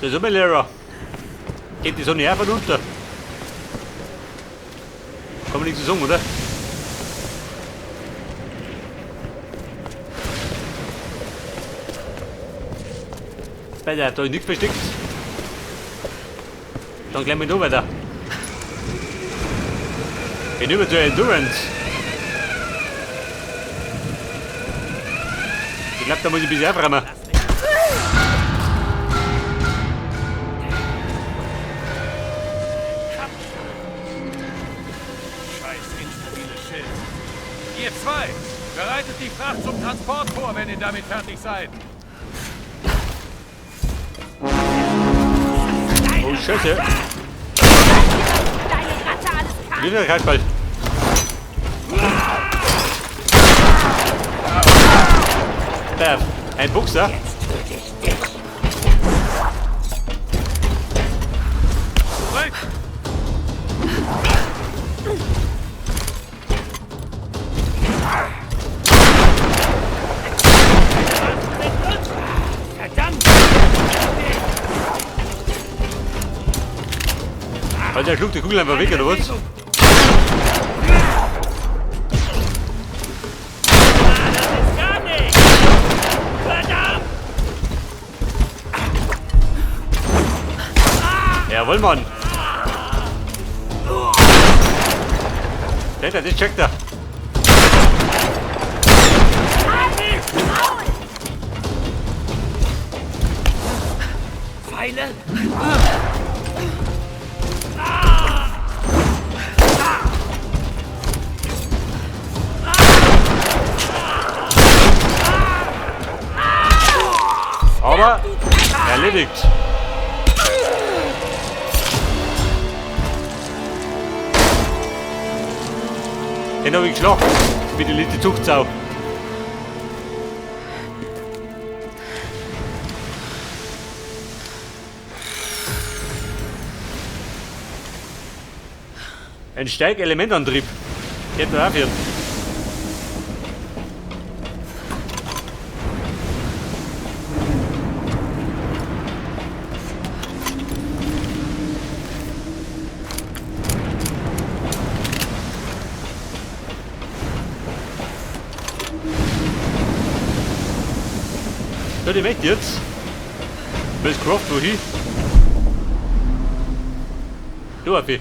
Das ist immer leerer. Geht die Sonne auf und unter? Kann man nichts zu sagen, oder? Weiter, da ist nichts versteckt. Dann gleich mal da weiter. Hinüber zur Endurance. Ich glaube, da muss ich ein bisschen aufräumen. Scheiß instabile Schild. Ihr zwei, bereitet die Fracht zum Transport vor, wenn ihr damit fertig seid. Oh, Scheiße. Deine Ratte, alles kann. Wieder Reitball. Bam. Ein Buchser. Jetzt töte ich dich. Zurück! Verdammt! Alter, schluckt die Kugel einfach weg, oder was? Das ist gar nichts! Verdammt! Jawohl, Mann. Der, das checkt er. Pfeile? Aber erledigt. Den hab ich geschlagen. Mit der letzten Zuchtsau. Ein Steigelementantrieb. Geht da aufhören. So, die möchte jetzt. Miss Croft, wohin? Du, Afi.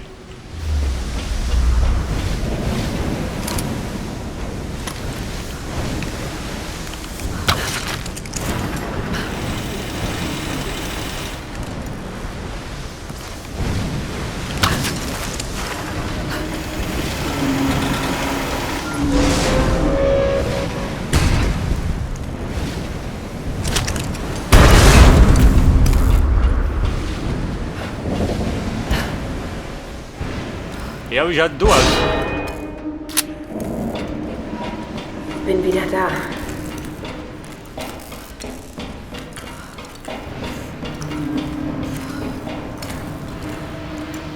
Ja, wie schaut denn du aus? Bin wieder da.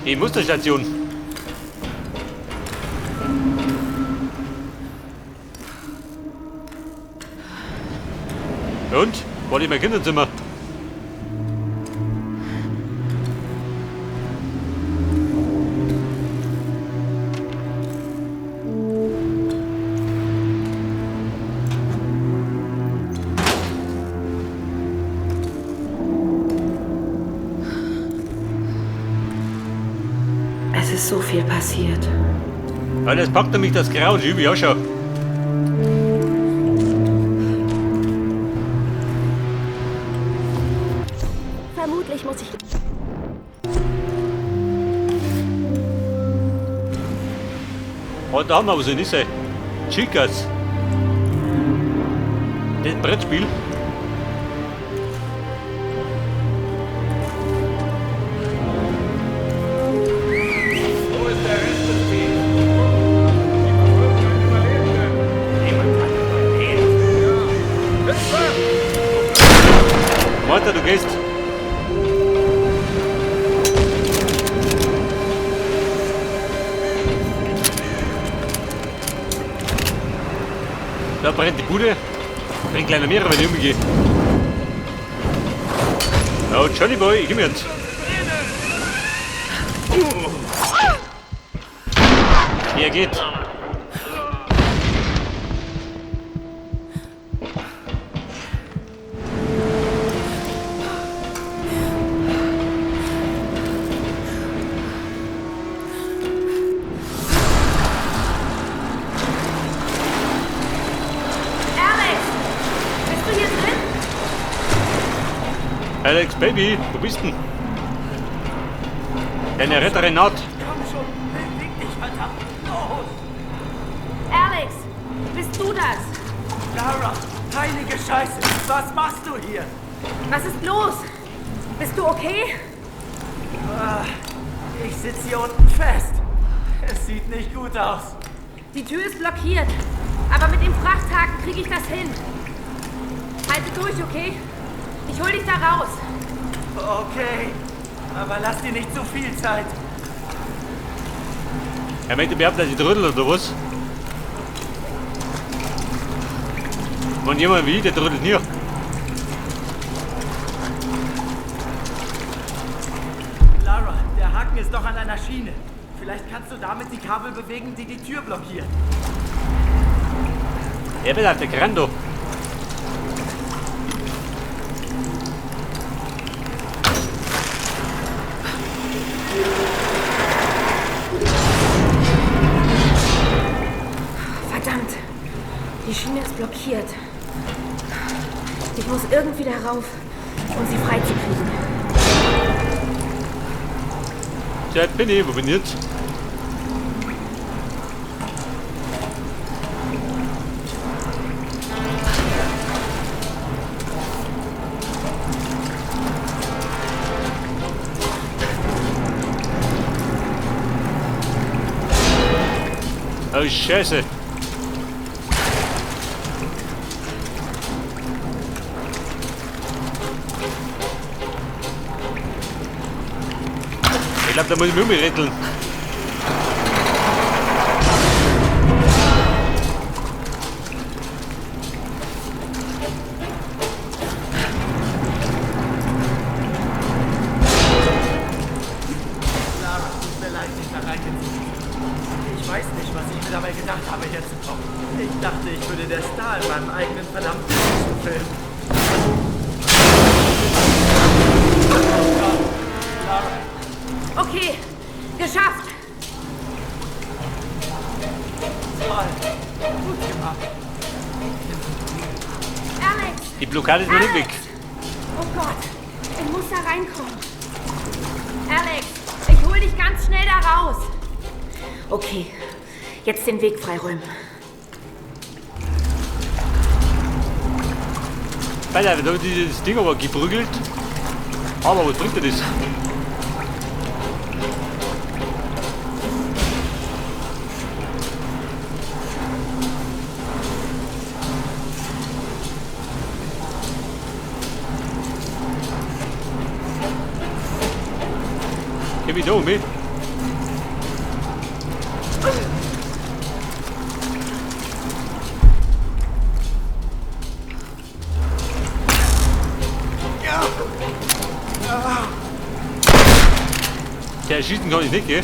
Die Musterstation. Und? War die mein Kinderzimmer? Es ist so viel passiert. Ja, das packt nämlich das Grauen, ich auch schon. Vermutlich muss ich. Oh, da haben wir aber so nicht. Chicas. Das Brettspiel. Wo ist der Rest des Teams? Die verfolgen einen Überlebenden. Jemand hat überlebt. Hilfe! Martha, du gehst. Da brennt die Bude. Brennt kleiner mehrere, wenn ich umgehe. Oh, Johnny Boy, ich komm jetzt. Hier geht. Alex! Bist du hier drin? Alex, Baby, wo bist denn? Deine Retterin naht. Komm schon, beweg dich, verdammt! Los! Alex! Bist du das? Lara, heilige Scheiße, was machst du hier? Was ist los? Bist du okay? Ich sitze hier unten fest. Es sieht nicht gut aus. Die Tür ist blockiert. Aber mit dem Frachthaken kriege ich das hin. Halte durch, okay? Ich hol dich da raus. Okay, aber lass dir nicht zu viel Zeit. Er möchte behaupten, dass ich trödel oder was? Wenn jemand wie ich, der trödelt nie. Lara, der Haken ist doch an einer Schiene. Vielleicht kannst du damit die Kabel bewegen, die die Tür blockieren. Er wird auf der Grando. Verdammt. Die Schiene ist blockiert. Ich muss irgendwie da rauf, um sie freizukriegen. Tja, bin ich. Wo bin ich jetzt? Oh, Scheiße. Ich glaube, da muss ich mich umretteln. Lara, tut mir leid, dich da reingezogen. Ich weiß nicht, was ich mir dabei gedacht habe, herzukommen. Ich dachte, ich würde der Star in meinem eigenen verdammten Actionfilm. Oh Gott, Lara. Okay, geschafft. Toll. Gut gemacht. Alex! Die Blockade ist noch nicht weg. Oh Gott, ich muss da reinkommen. Alex, ich hol dich ganz schnell da raus. Okay, jetzt den Weg freiräumen. Alter, da wird dieses Ding aber geprügelt. Aber was bringt denn das? Geh mich da um, mit. Tja, schießen kann ich nicht, gell?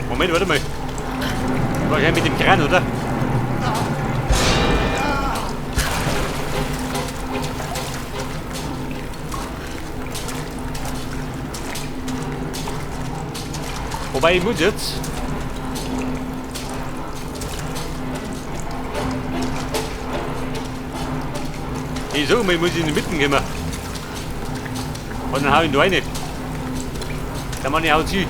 Moment, warte mal. Wahrscheinlich mit dem Kran, oder? Wobei, ich muss jetzt. Ich sag mal, ich muss in die Mitte gehen. Und dann hau ich da rein. Der Mann haut sie.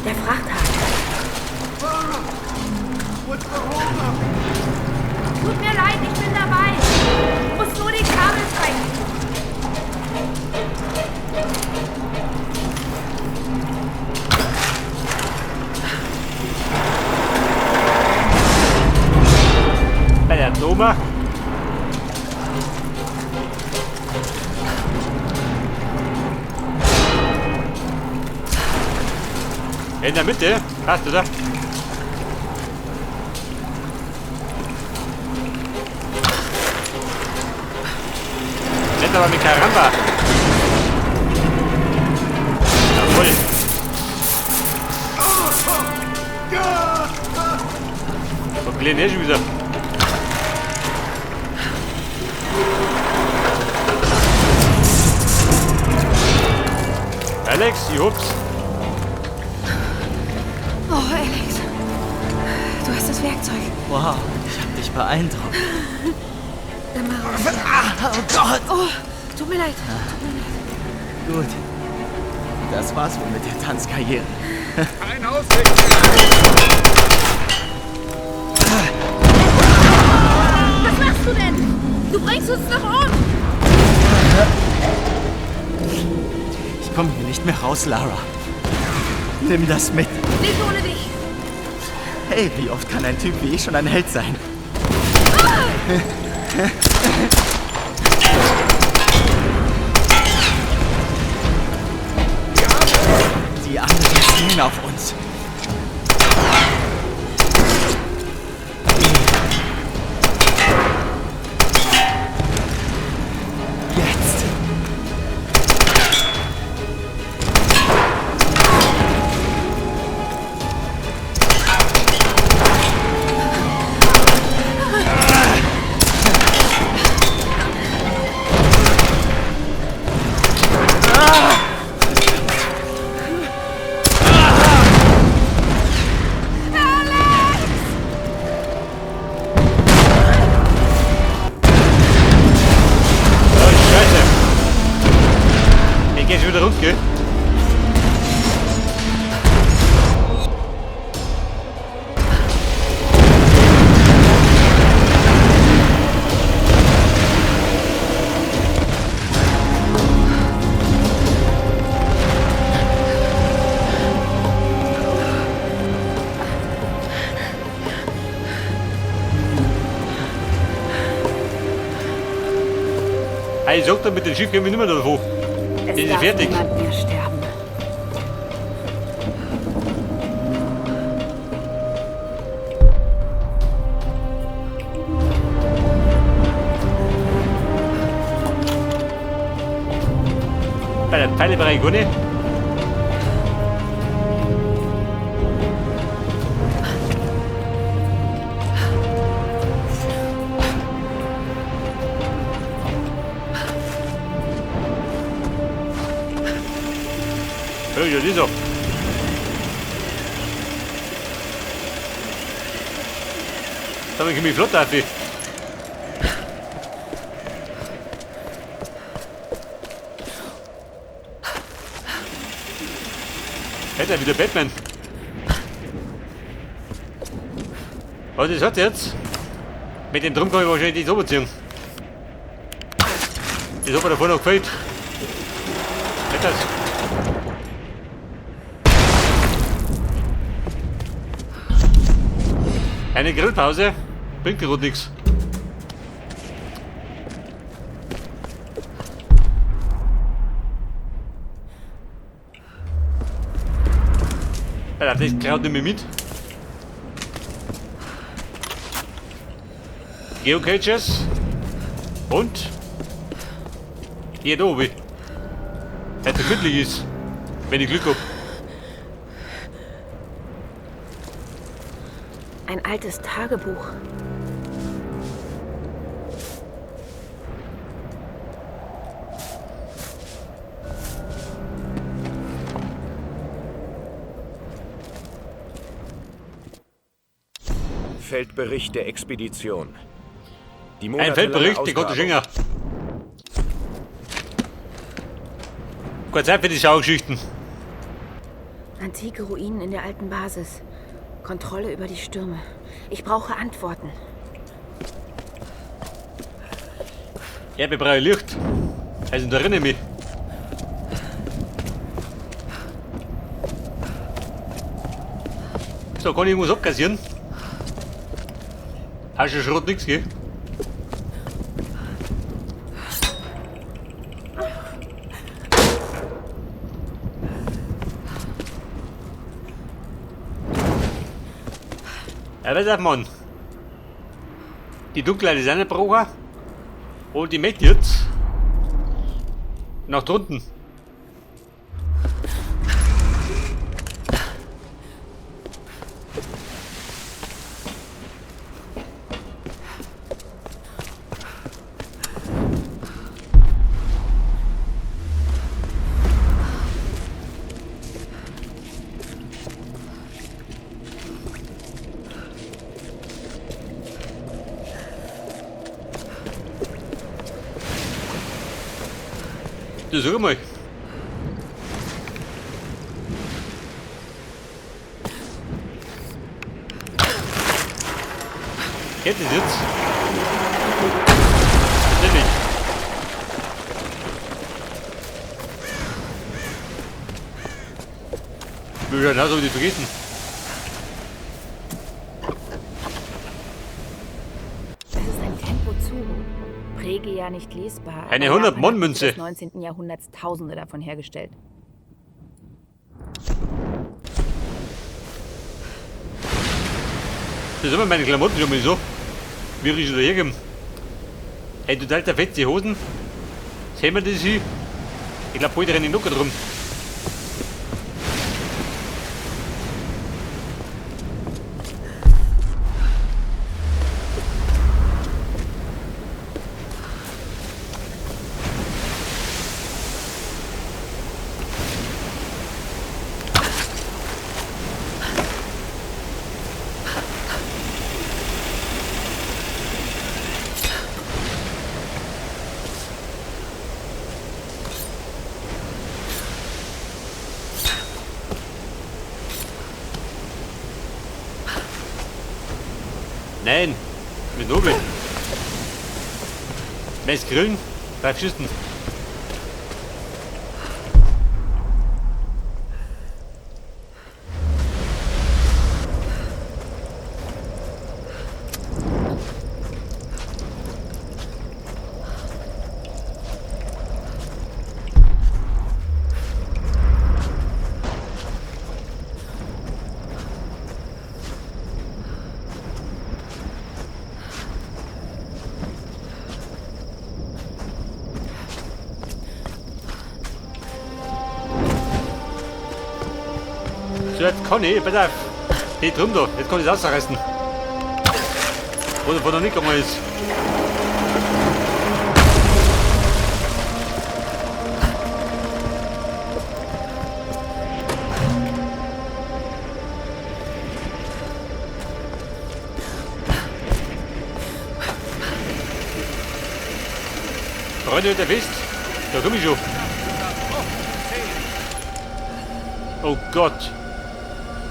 Der Frachthaken. Tut mir leid, ich bin dabei. Ich muss nur die Kabel freikriegen. In der Mitte. Passt, oder? Nicht aber mit Karamba. Jawohl. Wo Glenn ist schon wieder. Alex, ich hab's. Oh, Alex. Du hast das Werkzeug. Wow, ich hab dich beeindruckt. Dann mal raus. Ah, oh Gott! Oh, tut mir leid. Gut. Das war's wohl mit der Tanzkarriere. Kein Ausweg! Was machst du denn? Du bringst uns doch um! Ich komme hier nicht mehr raus, Lara. Nimm das mit. Nicht ohne dich. Hey, wie oft kann ein Typ wie ich schon ein Held sein? Die anderen zielen auf uns. Jetzt. Oh, Scheiße. Ich geh schon wieder runter, gell? Hey, ich sag dir, mit dem Schiff gehen wir nicht mehr davon. Es Das ist darf fertig. niemand mehr sterben. Bei der Pfeile brauche ich gar nicht. Ja, ja, das ist auch. Damit komme ich flott auf. Hätte er wieder Batman. Was ist das jetzt? Mit dem Drum kann ich wahrscheinlich nicht runterziehen. Das hat mir davor noch gefällt. Hätte das. Eine Grillpause bringt gerade nichts. Ja, das klaut nicht mehr mit. Geocaches. Und hier da oben. Hätte glücklich ist, wenn ich Glück hab. Ein altes Tagebuch. Feldbericht der Expedition. Die Ein Feldbericht, der Gott Schinger. Keine Zeit für die Schaugeschichten. Antike Ruinen in der alten Basis. Kontrolle über die Stürme. Ich brauche Antworten. Ja, wir brauchen Licht. Also, da erinnere ich mich. So, kann ich irgendwas abkassieren? Hast du Schrott nix, gell? Ja, pass auf, Mann. Die Dunkelheit ist eine Braucher. Und die möchte jetzt nach drunten. Du, sag mal. Geht das jetzt? Natürlich. Wir werden also die vergessen. Das ist ein Tempo zu. Präge ja nicht lesbar. Eine aber 100 Japan hat Mon-Münze. Mitte des 19. Jahrhunderts Tausende davon hergestellt. Das sind immer meine Klamotten schon mal so. Wie ich schon hergeben. Hey, total zerfetzt die Hosen. Sehen wir das hier? Ich glaub, bald renne ich noch drum. Nein, mit Nobel. Mais grillen, 3 Schüssen. So, jetzt kann ich, pass auf. Hey, drum da, jetzt kann ich es rausreißen. Wo davon noch nicht gegangen ist. Freunde der West, da komm ich schon. Oh Gott.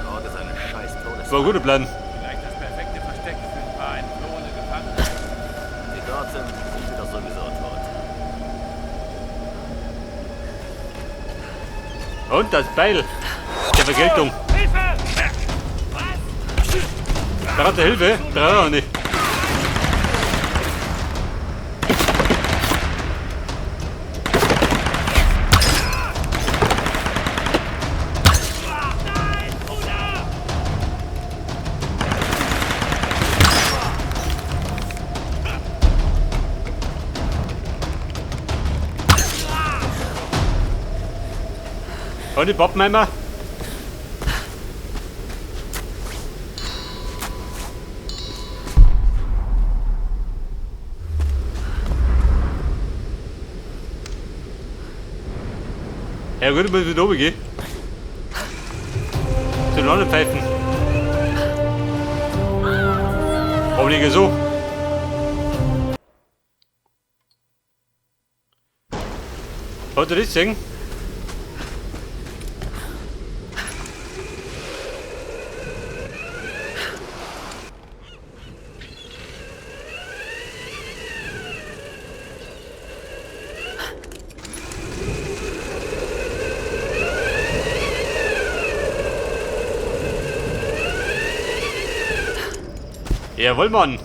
Dort ist eine scheiß Todesfalle. War ein guter Plan. Vielleicht das perfekte Versteck für ein paar entflohene Gefangene. Wenn sie dort sind, sind sie doch sowieso tot. Und das Beil der Vergeltung. Hilfe! Was? Da hat er Hilfe? Da nicht. Nein, Bruder! Und die Pappenheimer? Ja gut, ich muss wieder oben gehen. Zu den anderen Pfeifen. Aber nicht so. Hat er das gesehen? Jawohl, Mann.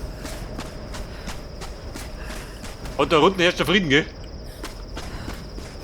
Und da unten herrscht der Frieden, gell?